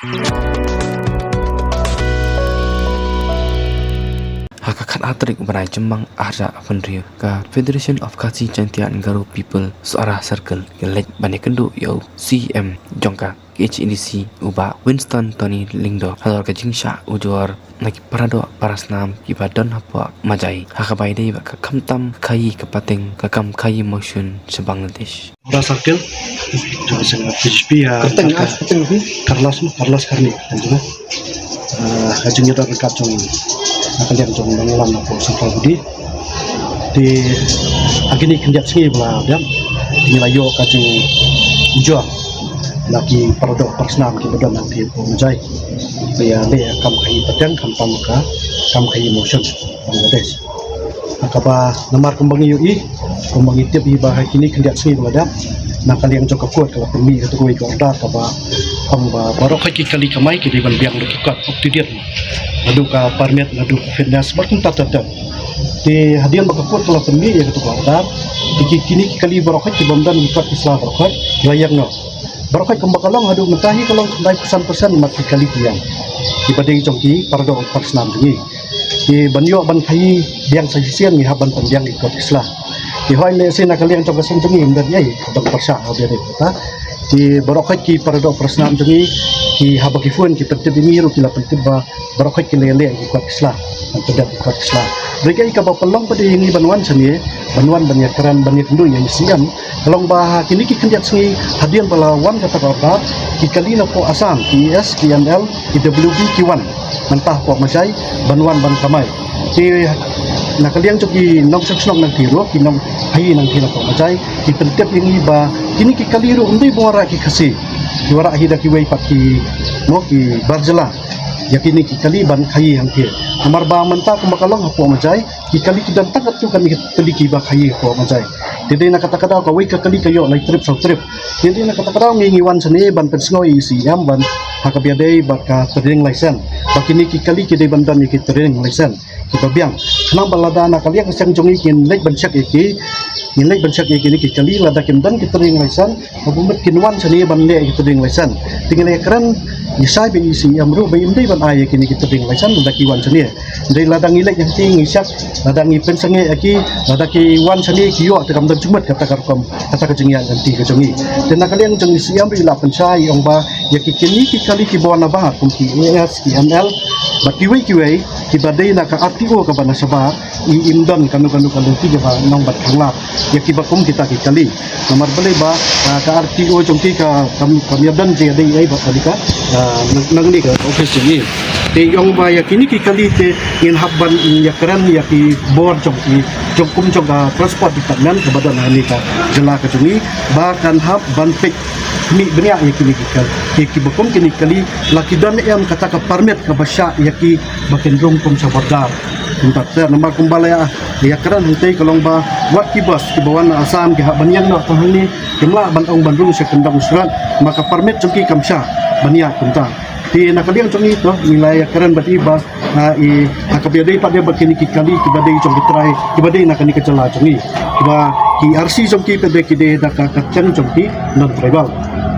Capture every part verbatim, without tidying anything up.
Ha ka khat ar tarik u bnai Jymmang arhajar arphew hynriew, ka Federation of Khasi Jaiñtia and Garo People Sohra Circle ka leit ban ïakynduh ïa u C E M jong ka K H A D C u Bah Winston Tony Lyngdoh halor ka jingshah ujor na ki paradoh parasnam kiba don hapoh Majai, ha kaba ïadei bad ka khamtam khaïi ka pateng, ka kam khaïi monsoon sha Bangladesh. Sohra Circle, jong ka seng P H P, ha, kyrteng, ah, kyrteng, hmm? Carlos, Carlos Kharni, kan jong, ah, ka jingïadon ryngkat jong, na ka liang jong nongïalam na ka Central Body. Te ha kine khyndiat sngi ba la dep, ngi la ïoh ka jingujor na ki paradoh parasnam kiba don hangtei hapoh Majai, ba ïaleh kam khaïi pateng, khamtam ka kam khaïi monsoon Bangladesh. Ha kaba namar kumba ngi ïohi, kumba ngi tip hi ba ha kine khyndiat sngi ba la dep, na ka liang jong ka court ka la pynmih kata kawei ka order kaba ong ba baroh khoit ki kali kamai ki dei ban biang da ki kot up to date, naduh ka permit, naduh ka fitness, bad kumta ter ter. Te hadien ba ka court ka la pynmih ïa kata ka order, te ki, kine ki kali baroh khoit ki bym don ki kot ki sla baroh khoit, la ïeng noh. Baroh khoit kumba ka long haduh mynta hi ka long khyndai phew san percent mat ki kali ki ïeng, kiba dei jong ki paradoh parasnam jong ngi. Te ban ïoh ban khaïi biang sa shisien ngi hap ban pynbiang ki kot ki sla. Te hooid, lehse na ka liang jong ka seng jong ngi ym don ei ka ban pyrshah ha ba dei kata. Te baroh khoit ki paradoh parasnam jong ngi, ki haba ki phone ki pyntip ïa ngi ruh ki la pyntip ba baroh khoit ki la ïaleh ki kot ki sla, ban pyndep ki kot ki sla. Hynrei kaei kaba pynlong pat ïa ngi ban wan shane, ban wan ban ïakren, ban ïakynduh ïa i C E M, ka long ba ha kine ki khyndiat sngi hadien ba la wan kata ka order, ki kali napoh Assam, ki E S, ki M L, ki W B ki wan mynta hapoh Majai ban wan ban kamai. Te na ka liang jong ki nongshong shnong nangtei ruh, ki nongkhaïi nangtei napoh Majai, ki pyntip ïa ngi ba kine ki kali ruh ym dei ba wanrah ki Khasi, ki wanrah hi da kiwei pat ki, mo, ki bar jylla ïa kine ki kali ban khaïi hangtei. Namar ba mynta kumba ka long hapoh Majai, ki kali ki don tang katto katne ki kali kiba khaïi hapoh Majai. Te dei na kata ka daw kawei ka kali ka ïoh lai trip saw trip. Te dei na kata ka daw ngi, ngi wan shane ban pynsngew ïa i C E M ban, ha kaba ïadei bad ka trading license, ba kine ki kali ki dei ban don ïa ki trading license kiba biang. Khnang ba lada na ka liang ka seng jong ngi ngin leit ban check ïa ki, ngin leit ban check ïa kine ki kali, lada kim don ki trading license, ba kumta kin wan shane ban leh ïa ki trading license. Te ngi la ïakren, ngi shai bad i C E M ruh ba ym dei ban ai ïa kine ki trading license lada ki wan shane. Hynrei lada ngi leit hangtei ngi check, lada ngi pynsangeh ïa ki, lada ki wan shane ki ïoh, te kam don jingmut kata ka rukom, kata ka jingïaid lynti ka jong ngi. Te na ka liang jong i C E M ruh i la pynshai, i ong ba ïa ki, kine ki kali kiba wan na bar kum ki E S, ki M L bad kiwei kiwei kiba dei na ka R T O kaba na shabar, i, im don kano kano ka lynti kaba nang bad khang lad ïa kiba kum kita ki kali. Namar balei ba, ah, ka R T O jong ki ka kam, kam ïa don jingïadei ei bad kali ka, ah, nang, nangne ka office jong ngi. Te i ong ba ïa kine ki kali te ngin hap ban ïakren ïa ki bor jong ki, jong kum jong ka transport department kaba don hangne ka jylla ka jong ngi, ba kan hap ban peit khmih bniah ïa kine ki kal, ïa kiba kum kine ki kali, la ki don em kata ka permit kaba shah ïa ki ba kin rung kum shabar dar. Kumta ter, namar kumba la ïa, ïakren hangtei ka long ba wat ki bus kiba wan na Assam ki hap ban ïeng noh tang hangne, kim lah ban ong ban rung sha kyndong u srot, namar ka permit jong ki kam shah ban ïaid kumta. Te na ka liang jong ngi to, ngi la ïakren bad i ba, ah, i, ha kaba ïadei pat de bad kine ki kali kiba dei jong ki trai, kiba dei na kane ka jylla jong ngi, kiba ki R C jong ki pat de ki dei da ka, ka kyrteng jong ki non-tribal.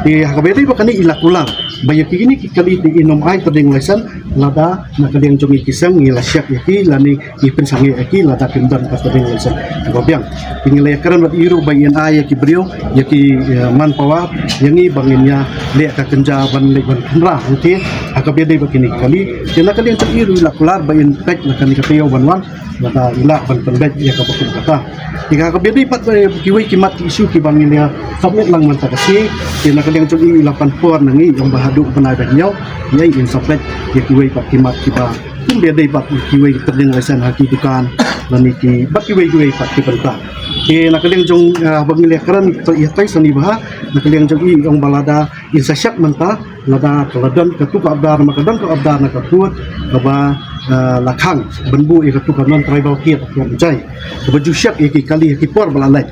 Te ha kaba ïadei bad kane i la kular ba ïa kine ki kali te ngin ym ai trading license lada na ka liang jong ngi ki seng ngi la check ïa ki lane ngi pynsangeh ïa ki lada kim don ka trading license kaba biang. Te ngi la ïakren bad i ruh ba ngin ai ïa ki briew, ïa ki, eh, manpower ïa ngi ba ngin ïaleh ka kynja ban leit ban khynra hangtei ha kaba ïadei bad kine ki kali. Te na ka liang jong i ruh i la kular ba in peit na kane ka taïew ban wan, lada i lah ban pynbeit ïa kaba kum kata. Te ha kaba ïadei pat, eh, kiwei ki mat ki issue kiba ngi la submit lang mynta ka sngi. Te na ka liang jong i i la pan por na ngi, i ong ba haduh u bnai ba hynñiew ïa i in submit ïa kiwei pat ki mat kiba kum ba ïadei bad kiwei ki trading license ha ki dukan lane ki, bad kiwei kiwei pat ki bynta. Te na ka liang jong, ah, ba ngi la ïakren to ïa tai sani bha, na ka liang jong i i ong ba lada in sa check mynta, lada ka la don katu ka order, ma ka don ka order na ka court kaba, ah, la khang ban buh ïa katu ka non-tribal kiad hapoh Majai, kaba ju check ïa ki kali ha ki por ba la leit.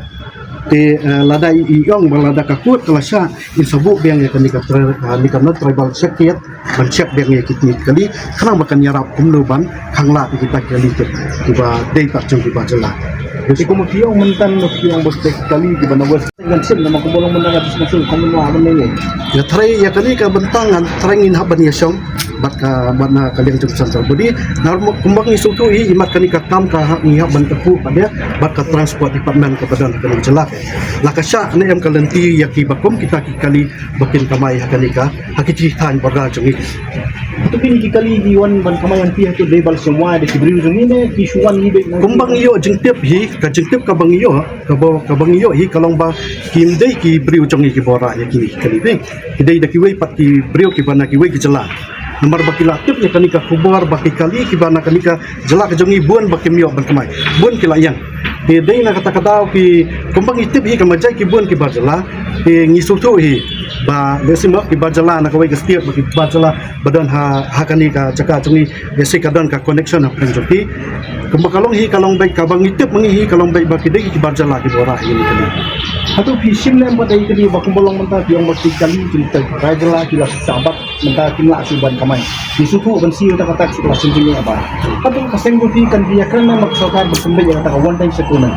Te eh, lada i ong ba lada ka kut ka la shah, in sa buh biang ïa kane ka tri- eh, kane ka tribal shakit ban check biang ïa ki kali, khnang ba kan ïarap kumno ban khangla ïa kita ki kali ki ba dei pat jong ki bar jylla. Te kumno ki ong mynta, ki ong ba stek kali ki ba na west kan sim na ma kumno long mynta ka discussion kumno ma ban ne. Ïa trai ïa kane ka bynta ngan trai ngin hap ban ïa shong bad ka bad na ka liang jong central body. Nar kumba ngi sngewthuh hi, imat kane ka kam ka hap ngi hap ban kyrkhu pat ïa bad ka transport department ka ba don ka jylla. La ka shah ne em ka lynti ïa ki ba kum kita ki kali ba kin kamai ha kane ka ha ki jingthaiñ border jong ngi. To kine ki kali ki wan ban kamai hangtei ha to dei bal semwa da ki briew jong ngi ne ki shu wan hi beit na. Kumba ngi ïoh jingtip hi, ka jingtip ka ba ngi ïoh, ka ba ka ba ngi ïoh hi ka long ba kim dei ki briew jong ngi ki ba rah ïa kine ki kali beit. Ki dei da kiwei pat ki briew ki ba na kiwei ki jylla. Namar ba ki la tip ïa kane ka khubor ba ki kali ki ba na kane ka jylla ka jong ngi bun ba kim ïoh ban kamai, bun ki la ïeng. Te dei na kata ka daw ki kumba ngi tip hi ka ma jai ki bun ki bar jylla. Te ngi sngewthuh hi ba lehse ma ki bar jylla na kawei ka state ba ki bar jylla ba don ha ha kane ka jaka jong ngi, lehse ka don ka connection hapdeng jong ki. Kumba ka long hi ka long beit ka ba ngi tip ma ngi hi ka long beit ba ki dei ki bar jylla ki ba rah ïa kane. Hato phi shim ne em ba dei kane ba kumba long mynta ki ong ba ki kali ki tai rai jylla ki la sabat mynta kim lah shuh ban kamai. Ngi sngewthuh ban siew ta ka tak shu ka la sngewthuh ïa ba. Hato ka seng ba phi kan phi ïa kren ne ma ka sorkar ban sngewbha ïa kata ka one time settlement.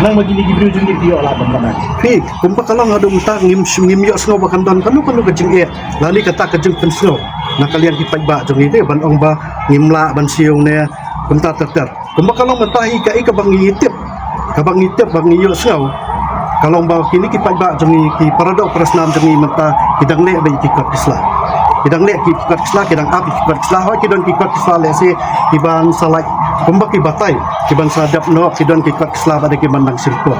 Khnang ba kine ki briew jong ngi phi ïoh lah ban kamai. Phi kumba ka long haduh mynta ngim ngim ïoh sngew ba kan don kano kano ka jingeh lane kata ka jingpynsngew na ka liang ki paidbah jong ngi te ban ong ba ngim lah ban siew ne kumta ter ter. Kumba ka long mynta hi kaei kaba ngi tip, kaba ngi tip ba ngi ïohsngew ka long ba kine ki paidbah jong ngi, ki paradoh parasnam jong ngi mynta ki dang leh beit ki kot ki sla. Ki dang leh ki kot ki sla, ki dang ap ki kot ki sla. Hooid ki don ki kot ki sla lehse ki ban sa lait kumba ki batai, ki ban sa dep noh, ki don ki kot ki sla bad ki ban dang shim por.